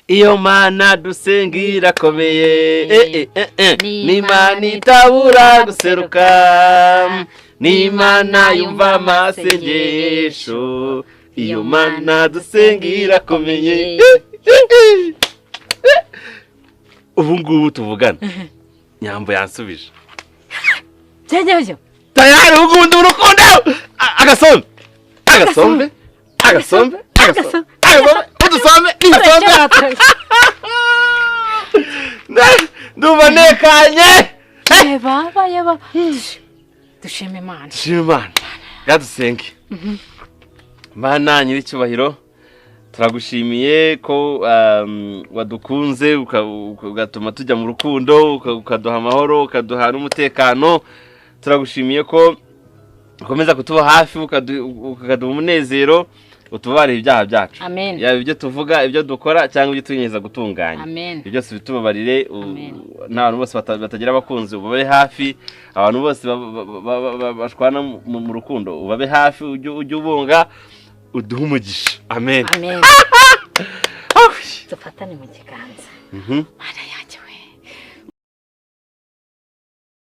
Iyo Mana dusenga irakomeye, ni Imana itabura guseruka, ni Imana yumva amasengesho, iyo Mana dusenga irakomeye. Ubu ngubu tuvugana Nyambo yansubije. Byanyabyo tayari, ubu ngubu ndi mu rukundo. Agasombe, agasombe, agasombe, agasombe, udusombe n'ibisombe. Ndumva ntekanye. Yeba yeba, dushima Imana. Dushima Imana, gadusenge. Mana nyiricyubahiro, turagushimiye ko wadukunze, ugatuma tujya mu rukundo, ukaduha amahoro, ukaduha n'umutekano. Turagushimiye ko ukomeza kutuba hafi, ukaduha umunezero, utubabarire ibyaha byacu, yaba ibyo tuvuga, ibyo dukora, cyangwa ibyo tunyeza gutunganya. Ibyo byose bitubabarire. N'abantu bose batagira abakunzi ubabe hafi, abantu bose bashwana mu rukundo ubabe hafi, ujye ubunga, uduhe umugisha. Amen. Amen. Dufatane mu kiganza.